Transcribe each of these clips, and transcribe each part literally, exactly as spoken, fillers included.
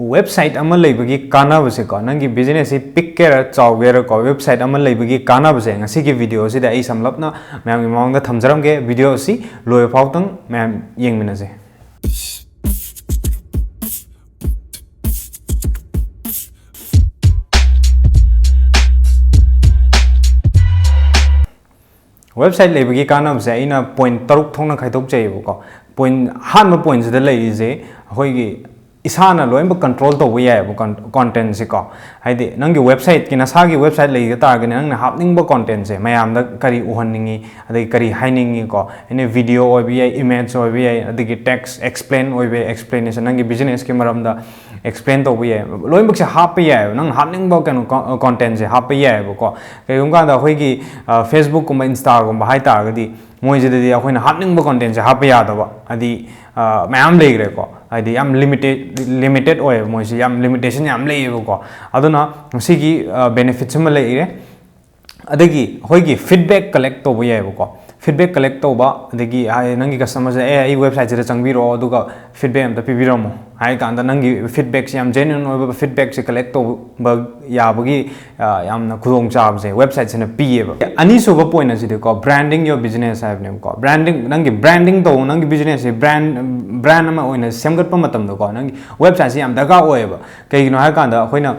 Website ꯑꯃ ꯂꯩꯕꯒꯤ ꯀꯥꯟꯅꯕꯁꯦꯀꯣ, ꯅꯪꯒꯤ business ꯁꯤ ꯄꯤꯛꯀꯦꯔꯥ ꯆꯥꯎꯒꯦꯔꯥꯀꯣ, website ꯑꯃ ꯂꯩꯕꯒꯤ ꯀꯥꯟꯅꯕꯁꯦ ꯉꯁꯤꯒꯤ video ꯁꯤꯗ ꯑꯩ ꯁꯝꯂꯞꯅ ꯃꯌꯥꯝꯒꯤ ꯃꯃꯥꯡꯗ ꯊꯝꯖꯔꯝꯒꯦ꯫ Video ꯑꯁꯤ ꯂꯣꯏꯕ ꯐꯥꯎꯇꯪ ꯃꯌꯥꯝ ꯌꯦꯡꯃꯤꯟꯅꯁꯦ꯫ Website ꯂꯩꯕꯒꯤ ꯀꯥꯟꯅꯕꯁꯦ ꯑꯩꯅ point ꯇꯔꯨꯛ ꯊꯣꯛꯅ ꯈꯥꯏꯗꯣꯛꯆꯩꯌꯦꯕꯀꯣ꯫ Point, ꯑꯍꯥꯟꯕ point ꯁꯤꯗ ꯂꯩꯔꯤꯁꯦ ꯑꯩꯈꯣꯏꯒꯤ ꯏꯁꯥꯅ ꯂꯣꯏꯅꯃꯛ control ꯇꯧꯕ ꯌꯥꯏꯑꯕ, con-, content ꯁꯦꯀꯣ꯫ ꯍꯥꯏꯗꯤ ꯅꯪꯒꯤ website ꯀꯤ, ꯅꯁꯥꯒꯤ website ꯂꯩꯕ ꯇꯥꯔꯒꯗꯤ ꯅꯪꯅ ꯍꯥꯞꯅꯤꯡꯕ content ꯁꯦ, ꯃꯌꯥꯝꯗ ꯀꯔꯤ ꯎꯍꯟꯅꯤꯡꯉꯤ, ꯑꯗꯩ ꯀꯔꯤ ꯍꯥꯏꯅꯤꯡꯉꯤꯀꯣ, any video ꯑꯣꯏꯕ ꯌꯥꯏ, image ꯑꯣꯏꯕ ꯌꯥꯏ, ꯑꯗꯒꯤ text explain ꯑꯣꯏꯕ ꯌꯥꯏ, explanation, ꯅꯪꯒꯤ business ꯀꯤ ꯃꯔꯝꯗ explain ꯇꯧꯕ ꯌꯥꯏ, ꯂꯣꯏꯅꯃꯛꯁꯦ ꯍꯥꯞꯄ ꯌꯥꯏꯑꯕ꯫ ꯅꯪꯅ ꯍꯥꯞꯅꯤꯡꯕ ꯀꯩꯅꯣ co-, content ꯁꯦ ꯍꯥꯞꯄ ꯌꯥꯏꯑꯕꯀꯣ꯫ ꯀꯩꯒꯨꯝꯕ ꯀꯥꯟꯗ ꯑꯩꯈꯣꯏꯒꯤ, ꯑ, Facebook ꯀꯨꯝꯕ, Insta ꯒꯨꯝꯕ ꯍꯥꯏ ꯇꯥꯔꯒꯗꯤ, ꯃꯣꯏꯁꯤꯗꯗꯤ ꯑꯩꯈꯣꯏꯅ ꯍꯥꯞꯅꯤꯡꯕ content ꯁꯦ ꯍꯥꯞꯄ ꯌꯥꯗꯕ, ꯍꯥꯏꯗꯤ, ꯑ, ꯃꯌꯥꯝ ꯂꯩꯈ꯭ꯔꯦꯀꯣ꯫ ꯍꯥꯏꯗꯤ ꯌꯥꯝ limited, limited ꯑꯣꯏꯌꯦꯕ, ꯃꯣꯏꯁꯤ ꯌꯥꯝ limitation ꯌꯥꯝ ꯂꯩꯌꯦꯕꯀꯣ꯫ ꯑꯗꯨꯅ ꯃꯁꯤꯒꯤ, ꯑ, benefits ꯑꯃ ꯂꯩꯔꯦ꯫ ꯑꯗꯒꯤ ꯑꯩꯈꯣꯏꯒꯤ feedback collect ꯇꯧꯕ ꯌꯥꯏꯑꯕꯀꯣ꯫ Feedback collect ꯇꯧꯕ, ꯑꯗꯒꯤ, ꯍꯥꯏ, ꯅꯪꯒꯤ customer ꯁꯦ, "ꯑꯦ, ꯑꯩ website ꯁꯤꯗ ꯆꯪꯕꯤꯔꯛꯑꯣ, ꯑꯗꯨꯒ feedback ꯑꯝꯇ ꯄꯤꯕꯤꯔꯝꯃꯣ" ꯍꯥꯏ ꯀꯥꯟꯗ, ꯅꯪꯒꯤ feedback ꯁꯦ ꯌꯥꯝ genuine ꯑꯣꯏꯕ feedback ꯁꯦ collect ꯇꯧꯕ ꯌꯥꯕꯒꯤ, ꯑ, ꯌꯥꯝꯅ ꯈꯨꯗꯣꯡꯆꯥꯕꯁꯦ website ꯁꯤꯅ ꯄꯤꯌꯦꯕ꯫ ꯑꯅꯤꯁꯨꯕ point ꯑꯁꯤꯗꯤꯀꯣ, branding your business ꯍꯥꯏꯕꯅꯦꯕꯀꯣ꯫ Branding, ꯅꯪꯒꯤ branding ꯇꯧ, ꯅꯪꯒꯤ business ꯁꯦ brand, brand ꯑꯃ ꯑꯣꯏꯅ ꯁꯦꯝꯒꯠꯄ ꯃꯇꯝꯗꯀꯣ, ꯅꯪꯒꯤ website ꯁꯦ ꯌꯥꯝ ꯗꯔꯀꯥꯔ ꯑꯣꯏꯌꯦꯕ꯫ ꯀꯩꯒꯤꯅꯣ ꯍꯥꯏ ꯀꯥꯟꯗ, ꯑꯩꯈꯣꯏꯅ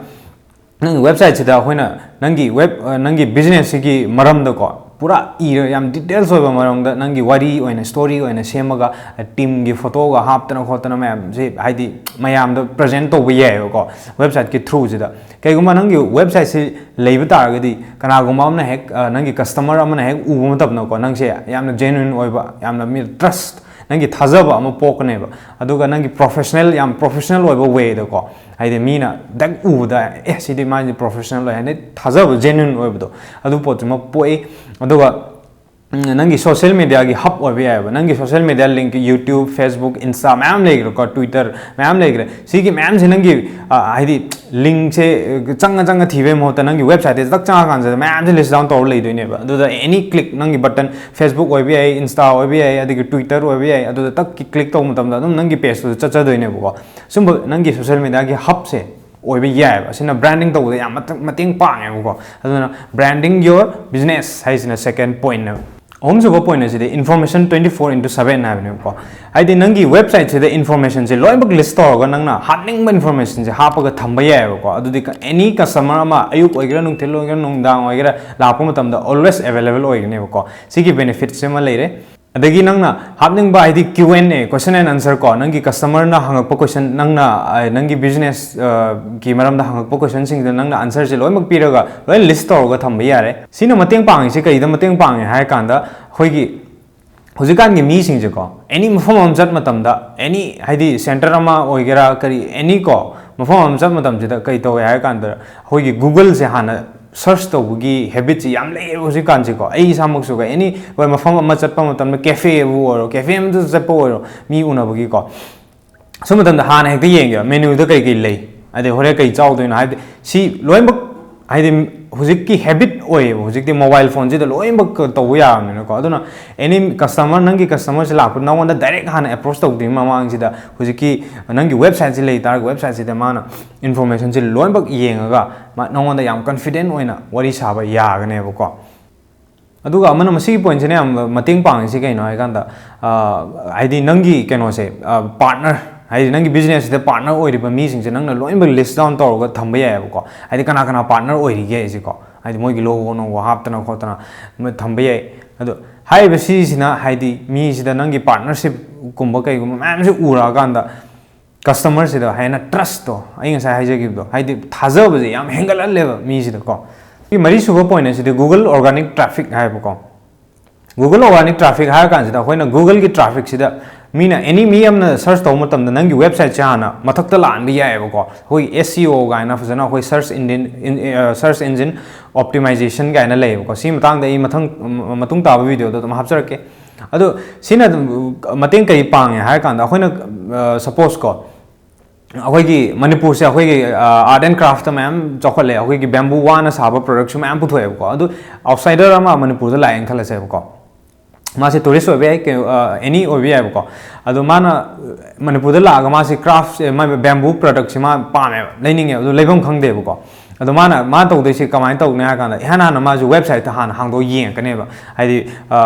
ꯅꯪꯒꯤ website ꯁꯤꯗ ꯑꯩꯈꯣꯏꯅ ꯅꯪꯒꯤ web, ꯑ, ꯅꯪꯒꯤ business ꯁꯤꯒꯤ ꯃꯔꯝꯗꯀꯣ ꯄꯨꯔꯥ ꯏꯔ, ꯌꯥꯝ details ꯑꯣꯏꯕ ꯃꯔꯝꯗ, ꯅꯪꯒꯤ ꯋꯥꯔꯤ ꯑꯣꯏꯅ, story ꯑꯣꯏꯅ ꯁꯦꯝꯃꯒ, team ꯒꯤ photo ꯒ ꯍꯥꯞꯇꯅ ꯈꯣꯠꯇꯅ ꯃꯌꯥꯝꯁꯤ, ꯍꯥꯏꯗꯤ, ꯃꯌꯥꯝꯗ present ꯇꯧꯕ ꯌꯥꯏꯑꯕꯀꯣ, website ꯀꯤ through ꯁꯤꯗ꯫ ꯀꯩꯒꯨꯝꯕ ꯅꯪꯒꯤ website ꯁꯤ ꯂꯩꯕ ꯇꯥꯔꯒꯗꯤ, ꯀꯅꯥꯒꯨꯝꯕ ꯑꯃꯅ ꯍꯦꯛ, ꯑ, ꯅꯪꯒꯤ customer ꯑꯃꯅ ꯍꯦꯛ ꯎꯕ ꯃꯇꯝꯗꯀꯣ, ꯅꯪꯁꯦ ꯌꯥꯝꯅ genuine ꯑꯣꯏꯕ, ꯌꯥꯝꯅ ꯃꯤ trust, ꯅꯪꯒꯤ ꯊꯥꯖꯕ ꯑꯃ ꯄꯣꯛꯀꯅꯦꯕ꯫ ꯑꯗꯨꯒ ꯅꯪꯒꯤ professional, ꯌꯥꯝ professional ꯑꯣꯏꯕ way ꯗꯀꯣ, ꯍꯥꯏꯗꯤ ꯃꯤꯅ ꯗꯛ ꯎꯕꯗ, "ꯑꯦ, ꯁꯤꯗꯤ ꯃꯥꯁꯦ professional ꯑꯣꯏ" ꯍꯥꯏꯅ ꯊꯥꯖꯕ, genuine ꯑꯣꯏꯕꯗꯣ, ꯑꯗꯨ ꯄꯣꯠꯇꯨꯃ ꯄꯣꯛꯏ꯫ ꯑꯗꯨꯒ ꯎꯝ, ꯅꯪꯒꯤ social media ꯒꯤ hub ꯑꯣꯏꯕ ꯌꯥꯏꯑꯕ꯫ ꯅꯪꯒꯤ social media link, YouTube, Facebook, Insta ꯃꯌꯥꯝ ꯂꯩꯈ꯭ꯔꯦꯀꯣ, Twitter ꯃꯌꯥꯝ ꯂꯩꯈ꯭ꯔꯦ꯫ ꯁꯤꯒꯤ ꯃꯌꯥꯝꯁꯦ ꯅꯪꯒꯤ, ꯑ, ꯍꯥꯏꯗꯤ, link ꯁꯦ ꯆꯪꯉ ꯆꯪꯉ ꯊꯤꯕꯩ ꯃꯍꯨꯠꯇ ꯅꯪꯒꯤ website ꯁꯦ ꯇꯛ ꯆꯪꯉꯀꯥꯟꯁꯤꯗ ꯃꯌꯥꯝꯁꯦ list down ꯇꯧꯔ ꯂꯩꯗꯣꯏꯅꯦꯕ꯫ ꯑꯗꯨꯗ any click, ꯅꯪꯒꯤ button, Facebook ꯑꯣꯏꯕ ꯌꯥꯏ, Insta ꯑꯣꯏꯕ ꯌꯥꯏ, ꯑꯗꯒꯤ Twitter ꯑꯣꯏꯕ ꯌꯥꯏ, ꯑꯗꯨꯗ ꯇꯛ click ꯇꯧꯕ ꯃꯇꯝꯗ ꯑꯗꯨꯝ ꯅꯪꯒꯤ page ꯇꯨꯗ ꯆꯠꯆꯗꯣꯏꯅꯦꯕꯀꯣ꯫ ꯁꯨꯝꯕ ꯅꯪꯒꯤ social media ꯒꯤ hub ꯁꯦ ꯑꯣꯏꯕ ꯌꯥꯏꯑꯕ꯫ ꯑꯁꯤꯅ branding ꯇꯧꯕꯗ ꯌꯥꯝ ꯃꯇ-, ꯃꯇꯦꯡ ꯄꯥꯡꯉꯦꯕꯀꯣ꯫ ꯑꯗꯨꯅ branding your business ꯍꯥꯏꯁꯤꯅ second point ꯅꯦꯕ꯫ ꯑꯍꯨꯝꯁꯨꯕ point ꯑꯁꯤꯗꯤ information twenty four into seven ꯍꯥꯏꯕꯅꯦꯕꯀꯣ꯫ ꯍꯥꯏꯗꯤ ꯅꯪꯒꯤ website ꯁꯤꯗ information ꯁꯦ ꯂꯣꯏꯅꯃꯛ list ꯇꯧꯔꯒ ꯅꯪꯅ ꯍꯥꯞꯅꯤꯡꯕ information ꯁꯦ ꯍꯥꯞꯄꯒ ꯊꯝꯕ ꯌꯥꯏꯑꯕꯀꯣ꯫ ꯑꯗꯨꯗꯤ any customer ꯑꯃ ꯑꯌꯨꯛ ꯑꯣꯏꯒꯦꯔꯥ, ꯅꯨꯡꯊꯤꯜ ꯑꯣꯏꯒꯦꯔꯥ, ꯅꯨꯡꯗꯥꯡ ꯑꯣꯏꯒꯦꯔꯥ, ꯂꯥꯛꯄ ꯃꯇꯝꯗ always available ꯑꯣꯏꯒꯅꯦꯕꯀꯣ꯫ ꯁꯤꯒꯤ benefit ꯁꯤꯃ ꯂꯩꯔꯦ꯫ ꯑꯗꯒꯤ ꯅꯪꯅ ꯍꯥꯞꯅꯤꯡꯕ, ꯍꯥꯏꯗꯤ, Q and A, question and answer ꯀꯣ, ꯅꯪꯒꯤ customer ꯅ ꯍꯪꯉꯛꯄ question, ꯅꯪꯅ, ꯑ, ꯅꯪꯒꯤ business, ꯑ, ꯒꯤ ꯃꯔꯝꯗ ꯍꯪꯉꯛꯄ question ꯁꯤꯡꯗ ꯅꯪꯅ answer ꯁꯦ ꯂꯣꯏꯅꯃꯛ ꯄꯤꯔꯒ ꯂꯣꯏ list ꯇꯧꯔꯒ ꯊꯝꯕ ꯌꯥꯔꯦ꯫ ꯁꯤꯅ ꯃꯇꯦꯡ ꯄꯥꯡꯉꯤꯁꯦ ꯀꯩꯗ ꯃꯇꯦꯡ ꯄꯥꯡꯉꯦ ꯍꯥꯏꯔ ꯀꯥꯟꯗ, ꯑꯩꯈꯣꯏꯒꯤ ꯍꯧꯖꯤꯛꯀꯥꯟꯒꯤ ꯃꯤꯁꯤꯡꯁꯦꯀꯣ, any ꯃꯐꯝ ꯑꯃ ꯆꯠ ꯃꯇꯝꯗ, any, ꯍꯥꯏꯗꯤ, center ꯑꯃ ꯑꯣꯏꯒꯦꯔꯥ, ꯀꯔꯤ, any ꯀꯣ, ꯃꯐꯝ ꯑꯃ ꯆꯠ ꯃꯇꯝꯁꯤꯗ ꯀꯩ ꯇꯧꯋꯦ ꯍꯥꯏꯔ ꯀꯥꯟꯗ, ꯑꯩꯈꯣꯏꯒꯤ Google ꯁꯦ ꯍꯥꯟꯅ search ꯇꯧꯕꯒꯤ habit ꯁꯤ ꯌꯥꯝ ꯂꯩꯌꯦꯕ ꯍꯧꯖꯤꯛꯀꯥꯟꯁꯦꯀꯣ꯫ ꯑꯩ ꯏꯁꯥꯃꯛꯁꯨꯀꯣ, any, ꯍꯣꯏ, ꯃꯐꯝ ꯑꯃ ꯆꯠꯄ ꯃꯇꯝꯗ, cafe ꯕꯨ ꯑꯣꯏꯔꯣ, cafe ꯑꯃꯗ ꯆꯠꯄ ꯑꯣꯏꯔꯣ, ꯃꯤ ꯎꯅꯕꯒꯤꯀꯣ, ꯁꯨꯝ ꯃꯇꯝꯗ ꯍꯥꯟꯅ ꯍꯦꯛꯇ ꯌꯦꯡꯒꯦꯕ, menu ꯗ ꯀꯩ ꯀꯩ ꯂꯩ, ꯑꯗꯩ ꯍꯣꯔꯦꯟ ꯀꯩ ꯆꯥꯎꯗꯣꯏꯅꯣ, ꯍꯥꯏꯕꯗꯤ ꯁꯤ ꯂꯣꯏꯅꯃꯛ, ꯍꯥꯏꯗꯤ, ꯍꯧꯖꯤꯛꯀꯤ habit ꯑꯣꯏꯌꯦꯕ꯫ ꯍꯧꯖꯤꯛꯇꯤ mobile phone ꯁꯤꯗ ꯂꯣꯏꯅꯃꯛ ꯇꯧꯕ ꯌꯥꯔꯕꯅꯤꯅꯀꯣ꯫ ꯑꯗꯨꯅ any customer, ꯅꯪꯒꯤ customer ꯁꯦ ꯂꯥꯛꯄꯗ ꯅꯉꯣꯟꯗ direct ꯍꯥꯟꯅ approach ꯇꯧꯗ꯭ꯔꯤꯉꯩ ꯃꯃꯥꯡꯁꯤꯗ ꯍꯧꯖꯤꯛꯀꯤ ꯅꯪꯒꯤ website ꯁꯤ ꯂꯩ ꯇꯥꯔꯒ, website ꯁꯤꯗ ꯃꯥꯅ information ꯁꯦ ꯂꯣꯏꯅꯃꯛ ꯌꯦꯡꯉꯒ ꯃꯥ ꯅꯉꯣꯟꯗ ꯌꯥꯝ confident ꯑꯣꯏꯅ ꯋꯥꯔꯤ ꯁꯥꯕ ꯌꯥꯒꯅꯦꯕꯀꯣ꯫ ꯑꯗꯨꯒ ꯑꯃꯅ, ꯃꯁꯤꯒꯤ point ꯁꯤꯅ ꯌꯥꯝ ꯃꯇꯦꯡ ꯄꯥꯡꯉꯤꯁꯤ ꯀꯩꯅꯣ ꯍꯥꯏꯀꯥꯟꯗ, ꯑ, ꯍꯥꯏꯗꯤ ꯅꯪꯒꯤ ꯀꯩꯅꯣꯁꯦ, ꯑ, partner, ꯍꯥꯏꯗꯤ ꯅꯪꯒꯤ business ꯁꯤꯗ partner ꯑꯣꯏꯔꯤꯕ ꯃꯤꯁꯤꯡꯁꯦ ꯅꯪꯅ ꯂꯣꯏꯅꯃꯛ list down ꯇꯧꯔꯒ ꯊꯝꯕ ꯌꯥꯏꯑꯕꯀꯣ꯫ ꯍꯥꯏꯗꯤ ꯀꯅꯥ ꯀꯅꯥ partner ꯑꯣꯏꯔꯤꯒꯦ ꯍꯥꯏꯁꯦꯀꯣ, ꯍꯥꯏꯗꯤ ꯃꯣꯏꯒꯤ logo ꯅꯣꯡꯒꯣ ꯍꯥꯞꯇꯅ ꯈꯣꯠꯇꯅ ꯃ-, ꯊꯝꯕ ꯌꯥꯏ꯫ ꯑꯗꯣ ꯍꯥꯏꯔꯤꯕ ꯁꯤꯁꯤꯅ, ꯍꯥꯏꯗꯤ ꯃꯤꯁꯤꯗ ꯅꯪꯒꯤ partnership ꯀꯨꯝꯕ ꯀꯩꯒꯨꯝꯕ ꯃꯌꯥꯝꯁꯦ ꯎꯔꯛꯑꯀꯥꯟꯗ customer ꯁꯤꯗ ꯍꯦꯟꯅ trust ꯇꯣ, ꯑꯩ ꯉꯁꯥꯏ ꯍꯥꯏꯖꯈꯤꯕꯗꯣ, ꯍꯥꯏꯗꯤ ꯊꯥꯖꯕꯁꯦ ꯌꯥꯝ ꯍꯦꯟꯒꯠꯍꯜꯂꯦꯕ ꯃꯤꯁꯤꯗꯀꯣ꯫ ꯁꯤ ꯃꯔꯤꯁꯨꯕ point ꯑꯁꯤꯗꯤ Google organic traffic ꯍꯥꯏꯕꯀꯣ꯫ Google organic traffic ꯍꯥꯏꯔ ꯀꯥꯟꯁꯤꯗ ꯑꯩꯈꯣꯏꯅ Google ꯒꯤ traffic ꯁꯤꯗ ꯃꯤꯅ ꯑꯦꯅꯤ ꯃꯤ ꯑꯃꯅ ꯁꯔꯁ ꯇꯧꯕ ꯃꯇꯝꯗ ꯅꯪꯒꯤ ꯋꯦꯕꯁꯥꯏꯠꯁꯦ ꯍꯥꯟꯅ ꯃꯊꯛꯇ ꯂꯥꯛꯍꯟꯕ ꯌꯥꯏꯑꯕꯀꯣ꯫ ꯑꯩꯈꯣꯏꯒꯤ ꯑꯦꯁ ꯁꯤ ꯑꯣ ꯀꯥꯏꯅ ꯐꯖꯅ ꯑꯩꯈꯣꯏ ꯁꯔꯁ ꯏꯟꯖꯤꯟ, ꯁꯔꯁ ꯏꯟꯖꯤꯟ ꯑꯣꯞꯇꯤꯃꯥꯏꯖꯦꯁꯟ ꯀꯥꯏꯅ ꯂꯩꯌꯦꯕꯀꯣ꯫ ꯁꯤ ꯃꯇꯥꯡꯗ ꯑꯩ ꯃꯊꯪ, ꯃꯇꯨꯡ ꯇꯥꯕ ꯚꯤꯗꯤꯑꯣꯗ ꯑꯗꯨꯝ ꯍꯥꯞꯆꯔꯛꯀꯦ꯫ ꯑꯗꯣ ꯁꯤꯅ ꯑꯗꯨꯝ ꯃꯇꯦꯡ ꯀꯔꯤ ꯄꯥꯡꯉꯦ ꯍꯥꯏꯔ ꯀꯥꯟꯗ, ꯑꯩꯈꯣꯏꯅ ꯁꯄꯣꯁ ꯀꯣ, ꯑꯩꯈꯣꯏꯒꯤ ꯃꯅꯤꯄꯨꯔꯁꯦ ꯑꯩꯈꯣꯏꯒꯤ ꯑꯥꯔꯠ ꯑꯦꯟ ꯀ꯭ꯔꯥꯐꯇ ꯃꯌꯥꯝ ꯆꯥꯎꯈꯠꯂꯦ, ꯑꯩꯈꯣꯏꯒꯤ ꯕꯦꯝꯕꯨ ꯋꯥꯅ ꯁꯥꯕ ꯄ꯭ꯔꯗꯛꯁꯨ ꯃꯌꯥꯝ ꯄꯨꯊꯣꯛꯑꯦꯕꯀꯣ꯫ ꯑꯗꯨ ꯑꯥꯎꯠꯁꯥꯏꯗꯔ ꯑꯃ ꯃꯅꯤꯄꯨꯔꯗ ꯂꯥꯛꯑꯦꯅ ꯈꯜꯂꯁꯦꯕꯀꯣ, ꯃꯥꯁꯦ ꯇꯨꯔꯤꯁ ꯑꯣꯏꯕ ꯌꯥꯏ, ꯑꯦꯅꯤ ꯑꯣꯏꯕ ꯌꯥꯏꯕꯀꯣ꯫ ꯑꯗꯣ ꯃꯥꯅ ꯃꯅꯤꯄꯨꯔꯗ ꯂꯥꯛꯑꯒ ꯃꯥꯁꯦ ꯀ꯭ꯔꯥꯐꯁꯦ, ꯃꯥ ꯕꯦꯝꯕꯨ ꯄ꯭ꯔꯗꯛꯁꯦ ꯃꯥ ꯄꯥꯝꯃꯦꯕ, ꯂꯩꯅꯤꯡꯉꯦꯕ, ꯑꯗꯨ ꯂꯩꯐꯝ ꯈꯪꯗꯦꯕꯀꯣ꯫ ꯑꯗꯣ ꯃꯥꯅ, ꯃꯥꯅ ꯇꯧꯗꯣꯏꯁꯦ ꯀꯃꯥꯏꯅ ꯇꯧꯅꯤ ꯍꯥꯏ ꯀꯥꯟꯗ, ꯏꯍꯥꯟ ꯍꯥꯟꯅ ꯃꯥꯁꯨ ꯋꯦꯕꯁꯥꯏꯠꯇ ꯍꯥꯟꯅ ꯍꯥꯡꯗꯣꯛ ꯌꯦꯡꯉꯛꯀꯅꯦꯕ, ꯍꯥꯏꯗꯤ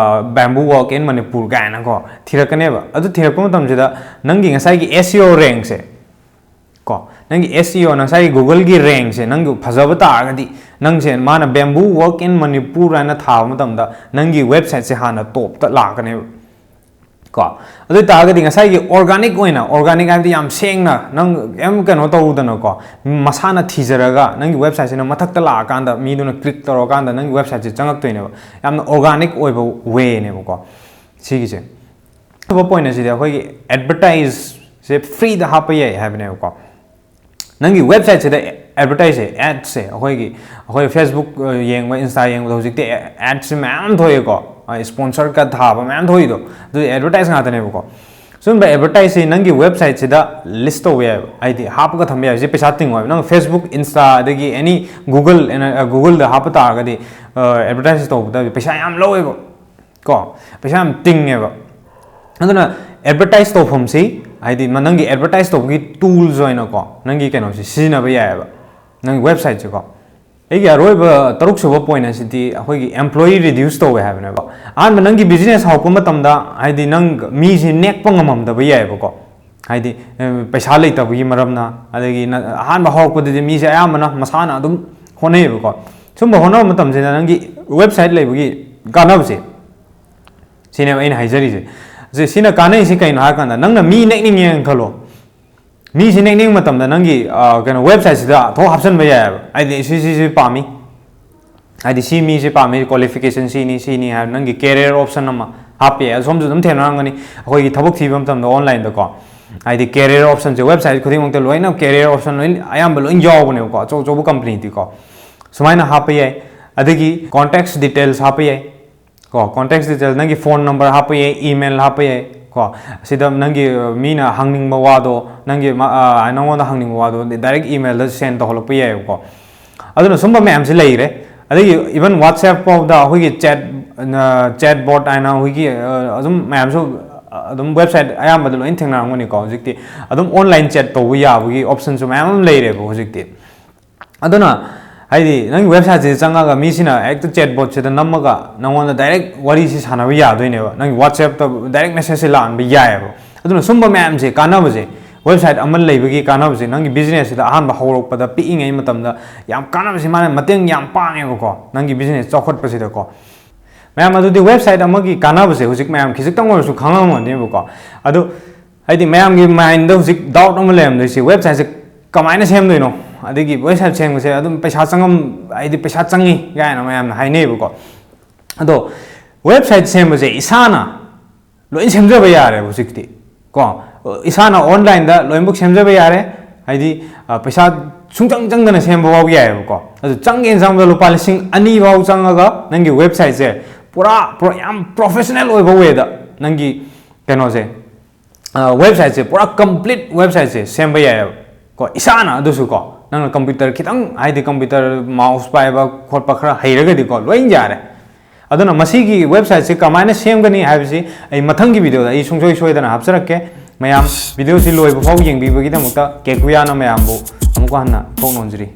ꯕꯦꯝꯕꯨ ꯋꯥꯔꯛ ꯏꯟ ꯃꯅꯤꯄꯨꯔ ꯀꯥꯏꯅꯀꯣ ꯊꯤꯔꯛꯀꯅꯦꯕ꯫ ꯑꯗꯨ ꯊꯤꯔꯛꯄ ꯃꯇꯝꯁꯤꯗ ꯅꯪꯒꯤ ꯉꯁꯥꯏꯒꯤ ꯑꯦꯁ ꯁꯤ ꯑꯣ ꯔꯦꯡꯁꯦ ꯀꯣ, ꯅꯪꯒꯤ ꯑꯦꯁ ꯁꯤ ꯑꯣ, ꯉꯁꯥꯏꯒꯤ ꯒꯨꯒꯜꯒꯤ ꯔꯦꯡꯁꯦ ꯅꯪꯒꯤ ꯐꯖꯕ ꯇꯥꯔꯒꯗꯤ, ꯅꯪꯁꯦ ꯃꯥꯅ ꯕꯦꯝꯕꯨ ꯋꯥꯔꯛ ꯏꯟ ꯃꯅꯤꯄꯨꯔ ꯍꯥꯏꯅ ꯊꯥꯕ ꯃꯇꯝꯗ ꯅꯪꯒꯤ ꯋꯦꯕꯁꯥꯏꯠꯁꯦ ꯍꯥꯟꯅ ꯇꯣꯞꯇ ꯂꯥꯛꯀꯅꯦꯕ ꯀꯣ꯫ ꯑꯗꯨ ꯑꯣꯏ ꯇꯥꯔꯒꯗꯤ ꯉꯁꯥꯏꯒꯤ ꯑꯣꯔꯒꯥꯅꯤꯛ ꯑꯣꯏꯅ, ꯑꯣꯔꯒꯥꯅꯤꯛ ꯍꯥꯏꯕꯗꯤ ꯌꯥꯝ ꯁꯦꯡꯅ ꯅꯪ ꯀꯩꯝ ꯀꯩꯅꯣ ꯇꯧꯗꯅꯀꯣ, ꯃꯁꯥꯅ ꯊꯤꯖꯔꯒ ꯅꯪꯒꯤ ꯋꯦꯕꯁꯥꯏꯠꯁꯤꯅ ꯃꯊꯛꯇ ꯂꯥꯛꯑꯀꯥꯟꯗ ꯃꯤꯗꯨꯅ ꯀ꯭ꯂꯤꯛ ꯇꯧꯔꯀꯥꯟꯗ ꯅꯪꯒꯤ ꯋꯦꯕꯁꯥꯏꯠꯁꯦ ꯆꯪꯉꯛꯇꯣꯏꯅꯦꯕ꯫ ꯌꯥꯝꯅ ꯑꯣꯔꯒꯥꯅꯤꯛ ꯑꯣꯏꯕ ꯋꯦꯅꯦꯕꯀꯣ ꯁꯤꯒꯤꯁꯦ꯫ ꯑꯇꯣꯞꯄ ꯄꯣꯏꯟ ꯑꯁꯤꯗꯤ ꯑꯩꯈꯣꯏꯒꯤ ꯑꯦꯗꯚꯔꯇꯥꯏꯖꯁꯦ ꯐ꯭ꯔꯤꯗ ꯍꯥꯞꯄ ꯌꯥꯏ ꯍꯥꯏꯕꯅꯦꯕꯀꯣ꯫ ꯅꯪꯒꯤ ꯋꯦꯕꯁꯥꯏꯠꯁꯤꯗ ꯑꯦꯗꯚꯔꯇꯥꯏꯖꯁꯦ, ꯑꯦꯗꯁꯦ, ꯑꯩꯈꯣꯏꯒꯤ, ꯑꯩꯈꯣꯏ ꯐꯦꯁꯕꯨꯛ ꯌꯦꯡꯕ, ꯏꯟꯁꯇꯥ ꯌꯦꯡꯕꯗ ꯍꯧꯖꯤꯛꯇꯤ ꯑꯦꯗꯁꯦ ꯃꯌꯥꯝ ꯊꯣꯛꯑꯦꯀꯣ, ꯁ꯭ꯄꯣꯟꯁꯔꯒ ꯊꯥꯕ ꯃꯌꯥꯝ ꯊꯣꯛꯏꯗꯣ, ꯑꯗꯨꯗꯤ ꯑꯦꯗꯚꯔꯇꯥꯏꯖ ꯉꯥꯛꯇꯅꯦꯕꯀꯣ꯫ ꯁꯨꯝꯕ ꯑꯦꯗꯚꯔꯇꯥꯏꯖꯁꯦ ꯅꯪꯒꯤ ꯋꯦꯕꯁꯥꯏꯠꯁꯤꯗ ꯂꯤꯁ ꯇꯧꯕ ꯌꯥꯏꯑꯕ, ꯍꯥꯏꯗꯤ ꯍꯥꯞꯄꯒ ꯊꯝꯕ ꯌꯥꯏ꯫ ꯁꯤ ꯄꯩꯁꯥ ꯇꯤꯡꯉꯣꯏꯕ꯫ ꯅꯪ ꯐꯦꯁꯕꯨꯛ, ꯏꯟꯁꯇꯥ, ꯑꯗꯒꯤ ꯑꯦꯅꯤ ꯒꯨꯒꯜ, ꯒꯨꯒꯜꯗ ꯍꯥꯞꯄ ꯇꯥꯔꯒꯗꯤ ꯑꯦꯗꯚꯔꯇꯥꯏꯖ ꯇꯧꯕꯗ ꯄꯩꯁꯥ ꯌꯥꯝ ꯂꯧꯋꯦꯕ ꯀꯣ, ꯄꯩꯁꯥ ꯌꯥꯝ ꯇꯤꯡꯉꯦꯕ꯫ ꯑꯗꯨꯅ ꯑꯦꯗꯚꯔꯇꯥꯏꯁ ꯇꯧꯐꯝꯁꯤ, ꯍꯥꯏꯗꯤ ꯅꯪꯒꯤ ꯑꯦꯗꯚꯔꯇꯥꯏꯁ ꯇꯧꯕꯒꯤ ꯇꯨꯜꯁ ꯑꯣꯏꯅꯀꯣ ꯅꯪꯒꯤ ꯀꯩꯅꯣꯁꯤ ꯁꯤꯖꯤꯟꯅꯕ ꯌꯥꯏꯑꯕ, ꯅꯪꯒꯤ ꯋꯦꯕꯁꯥꯏꯠꯁꯦꯀꯣ꯫ ꯑꯩꯒꯤ ꯑꯔꯣꯏꯕ ꯇꯔꯨꯛ ꯁꯨꯕ ꯄꯣꯏꯟ ꯑꯁꯤꯗꯤ ꯑꯩꯈꯣꯏꯒꯤ ꯑꯦꯝꯄ꯭ꯂꯣꯌꯤ ꯔꯤꯗ꯭ꯌꯨꯁ ꯇꯧꯋꯦ ꯍꯥꯏꯕꯅꯦꯕ꯫ ꯑꯍꯥꯟꯕ ꯅꯪꯒꯤ ꯕꯤꯖꯤꯅꯦꯁ ꯍꯧꯔꯛꯄ ꯃꯇꯝꯗ, ꯍꯥꯏꯗꯤ ꯅꯪ ꯃꯤꯁꯤ ꯅꯦꯛꯄ ꯉꯝꯃꯝꯗꯕ ꯌꯥꯏꯑꯕꯀꯣ, ꯍꯥꯏꯗꯤ ꯄꯩꯁꯥ ꯂꯩꯇꯕꯒꯤ ꯃꯔꯝꯅ, ꯑꯗꯒꯤ ꯑꯍꯥꯟꯕ ꯍꯧꯔꯛꯄꯗꯗꯤ ꯃꯤꯁꯦ ꯑꯌꯥꯝꯕꯅ ꯃꯁꯥꯅ ꯑꯗꯨꯝ ꯍꯣꯠꯅꯩꯌꯦꯕꯀꯣ꯫ ꯁꯨꯝꯕ ꯍꯣꯠꯅꯕ ꯃꯇꯝꯁꯤꯗ ꯅꯪꯒꯤ ꯋꯦꯕꯁꯥꯏꯠ ꯂꯩꯕꯒꯤ ꯀꯥꯟꯅꯕꯁꯦ ꯁꯤꯅꯦꯕ ꯑꯩꯅ ꯍꯥꯏꯖꯔꯤꯁꯦ꯫ ꯁꯤꯅ ꯀꯥꯟꯅꯩꯁꯤ ꯀꯩꯅꯣ ꯍꯥꯏꯔꯀꯥꯟꯗ, ꯅꯪꯅ ꯃꯤ ꯅꯦꯛꯅꯤꯡꯉꯦꯅ ꯈꯜꯂꯣ, ꯃꯤꯁꯤ ꯅꯦꯛꯅꯤꯡꯕ ꯃꯇꯝꯗ ꯅꯪꯒꯤ ꯀꯩꯅꯣ ꯋꯦꯕꯁꯥꯏꯠꯁꯤꯗ ꯊꯣꯛ ꯍꯥꯞꯆꯤꯟꯕ ꯌꯥꯏꯑꯕ꯫ ꯍꯥꯏꯗꯤ ꯁꯤ ꯁꯤꯁꯤ ꯄꯥꯝꯃꯤ, ꯍꯥꯏꯗꯤ ꯁꯤ ꯃꯤꯁꯤ ꯄꯥꯝꯃꯤ, ꯀ꯭ꯋꯥꯂꯤꯐꯤꯀꯦꯁꯟ ꯁꯤꯅꯤ ꯁꯤꯅꯤ ꯍꯥꯏꯕ ꯅꯪꯒꯤ ꯀꯦꯔꯤꯌꯔ ꯑꯣꯞꯁꯟ ꯑꯃ ꯍꯥꯞꯄ ꯌꯥꯏ꯫ ꯑꯁꯣꯝꯁꯨ ꯑꯗꯨꯝ ꯊꯦꯡꯅꯔꯝꯒꯅꯤ, ꯑꯩꯈꯣꯏꯒꯤ ꯊꯕꯛ ꯊꯤꯕ ꯃꯇꯝꯗ online ꯗꯀꯣ, ꯍꯥꯏꯗꯤ career option ꯁꯦ, website ꯈꯨꯗꯤꯡꯃꯛꯇ ꯂꯣꯏꯅ career option ꯂꯣꯏ, ꯑꯌꯥꯝꯕ ꯂꯣꯏ ꯌꯥꯎꯕꯅꯦꯕꯀꯣ, ꯑꯆꯧ ꯑꯆꯧꯕ company ꯗꯤꯀꯣ꯫ ꯁꯨꯃꯥꯏꯅ ꯍꯥꯞꯄ ꯌꯥꯏ꯫ ꯑꯗꯒꯤ contact details ꯍꯥꯞꯄ ꯌꯥꯏ ꯀꯣ, contact details, ꯅꯪꯒꯤ phone number ꯍꯥꯞꯄ ꯌꯥꯏ, email ꯍꯥꯞꯄ ꯌꯥꯏ ꯀꯣ꯫ ꯑꯁꯤꯗ ꯅꯪꯒꯤ, ꯑ, ꯃꯤꯅ ꯍꯪꯅꯤꯡꯕ ꯋꯥꯗꯣ, ꯅꯪꯒꯤ ꯃ-, ꯑ, ꯅꯪꯉꯣꯟꯗ ꯍꯪꯅꯤꯡꯕ ꯋꯥꯗꯣ direct email ꯗ send ꯇꯧꯍꯜꯂꯛꯄ ꯌꯥꯏꯕꯀꯣ꯫ ꯑꯗꯨꯅ ꯁꯨꯝꯕ ꯃꯌꯥꯝꯁꯤ ꯂꯩꯔꯦ꯫ ꯑꯗꯒꯤ even WhatsApp ꯐꯥꯎꯗ ꯑꯩꯈꯣꯏꯒꯤ chat, ꯑ, chatbot ꯍꯥꯏꯅ ꯑꯩꯈꯣꯏꯒꯤ, ꯑ, ꯑꯗꯨꯝ ꯃꯌꯥꯝꯁꯨ, ꯑ, ꯑꯗꯨꯝ website ꯑꯌꯥꯝꯕꯗ ꯂꯣꯏꯅ ꯊꯦꯡꯅꯔꯝꯒꯅꯤꯀꯣ꯫ ꯍꯧꯖꯤꯛꯇꯤ ꯑꯗꯨꯝ online chat ꯇꯧꯕ ꯌꯥꯕꯒꯤ option ꯁꯨ ꯃꯌꯥꯝ ꯑꯃ ꯂꯩꯔꯦꯕ ꯍꯧꯖꯤꯛꯇꯤ꯫ ꯑꯗꯨꯅ ꯍꯥꯏꯗꯤ ꯅꯪꯒꯤ website ꯁꯤꯗ ꯆꯪꯉꯒ ꯃꯤꯁꯤꯅ ꯍꯦꯛꯇ chatbot ꯁꯤꯗ ꯅꯝꯃꯒ ꯅꯪꯉꯣꯟꯗ direct ꯋꯥꯔꯤꯁꯤ ꯁꯥꯟꯅꯕ ꯌꯥꯗꯣꯏꯅꯦꯕ, ꯅꯪꯒꯤ WhatsApp ꯇ direct message ꯁꯦ ꯂꯥꯛꯍꯟꯕ ꯌꯥꯏꯑꯕ꯫ ꯑꯗꯨꯅ ꯁꯨꯝꯕ ꯃꯌꯥꯝꯁꯦ ꯀꯥꯟꯅꯕꯁꯦ, website ꯑꯃ ꯂꯩꯕꯒꯤ ꯀꯥꯟꯅꯕꯁꯦ, ꯅꯪꯒꯤ business ꯁꯤꯗ ꯑꯍꯥꯟꯕ ꯍꯧꯔꯛꯄꯗ, ꯄꯤꯛꯏꯉꯩ ꯃꯇꯝꯗ ꯌꯥꯝ ꯀꯥꯟꯅꯕꯁꯦ, ꯃꯥꯅ ꯃꯇꯦꯡ ꯌꯥꯝ ꯄꯥꯡꯉꯦꯕꯀꯣ ꯅꯪꯒꯤ business ꯆꯥꯎꯈꯠꯄꯁꯤꯗꯀꯣ꯫ ꯃꯌꯥꯝ, ꯑꯗꯨꯗꯤ website ꯑꯃꯒꯤ ꯀꯥꯟꯅꯕꯁꯦ ꯍꯧꯖꯤꯛ ꯃꯌꯥꯝ ꯈꯤꯖꯤꯛꯇꯪ ꯑꯣꯏꯔꯁꯨ ꯈꯪꯉꯝꯃꯅꯦꯕꯀꯣ꯫ ꯑꯗꯨ ꯍꯥꯏꯗꯤ ꯃꯌꯥꯝꯒꯤ mind ꯗ ꯍꯧꯖꯤꯛ doubt ꯑꯃ ꯂꯩꯔꯝꯗꯣꯏꯁꯦ, website ꯁꯦ ꯀꯃꯥꯏꯅ ꯁꯦꯝꯗꯣꯏꯅꯣ? ꯑꯗꯒꯤ website ꯁꯦꯝꯕꯁꯦ ꯑꯗꯨꯝ ꯄꯩꯁꯥ ꯆꯪꯉꯝ-, ꯍꯥꯏꯗꯤ ꯄꯩꯁꯥ ꯆꯪꯉꯤ ꯀꯥꯏꯅ ꯃꯌꯥꯝꯅ ꯍꯥꯏꯅꯩꯌꯦꯕꯀꯣ꯫ ꯑꯗꯣ website ꯁꯦꯝꯕꯁꯦ ꯏꯁꯥꯅ ꯂꯣꯏ ꯁꯦꯝꯖꯕ ꯌꯥꯔꯦꯕ ꯍꯧꯖꯤꯛꯇꯤ ꯀꯣ꯫ ꯏꯁꯥꯅ online ꯗ ꯂꯣꯏꯅꯃꯛ ꯁꯦꯝꯖꯕ ꯌꯥꯔꯦ꯫ ꯍꯥꯏꯗꯤ, ꯑ, ꯄꯩꯁꯥ ꯁꯨꯡꯆꯪ ꯆꯪꯗꯅ ꯁꯦꯝꯕ ꯐꯥꯎ ꯌꯥꯏꯑꯕꯀꯣ꯫ ꯑꯗꯨ ꯆꯪꯒꯦꯅ ꯆꯪꯕꯗ ꯂꯨꯄꯥ ꯂꯤꯁꯤꯡ ꯑꯅꯤ ꯐꯥꯎ ꯆꯪꯉꯒ ꯅꯪꯒꯤ website ꯁꯦ ꯄꯨꯔꯥ, ꯄꯨꯔꯥ ꯌꯥꯝ professional ꯑꯣꯏꯕ way ꯗ ꯅꯪꯒꯤ ꯀꯩꯅꯣꯁꯦ, ꯑ, website ꯁꯦ, ꯄꯨꯔꯥ complete website ꯁꯦ ꯁꯦꯝꯕ ꯌꯥꯏꯑꯕ ꯀꯣ, ꯏꯁꯥꯅ꯫ ꯑꯗꯨꯁꯨ ꯀꯣ, ꯅꯪꯅ computer ꯈꯤꯇꯪ, ꯍꯥꯏꯗꯤ computer mouse ꯄꯥꯏꯕ ꯈꯣꯠꯄ ꯈꯔ ꯍꯩꯔꯒꯗꯤꯀꯣ, ꯂꯣꯏ ꯌꯥꯔꯦ꯫ ꯑꯗꯨꯅ ꯃꯁꯤꯒꯤ website ꯁꯦ ꯀꯃꯥꯏꯅ ꯁꯦꯝꯒꯅꯤ ꯍꯥꯏꯕꯁꯤ ꯑꯩ ꯃꯊꯪꯒꯤ video ꯗ ꯑꯩ ꯁꯨꯡꯁꯣꯏ ꯁꯣꯏꯗꯅ ꯍꯥꯞꯆꯔꯛꯀꯦ꯫ ꯃꯌꯥꯝ, video ꯁꯤ ꯂꯣꯏꯕ ꯐꯥꯎ ꯌꯦꯡꯕꯤꯕꯒꯤꯗꯃꯛꯇ ꯀꯦꯀꯨꯌꯥꯅ ꯃꯌꯥꯝꯕꯨ ꯑꯃꯨꯛꯀ ꯍꯟꯅ ꯊꯣꯡ ꯂꯣꯟꯖꯔꯤ꯫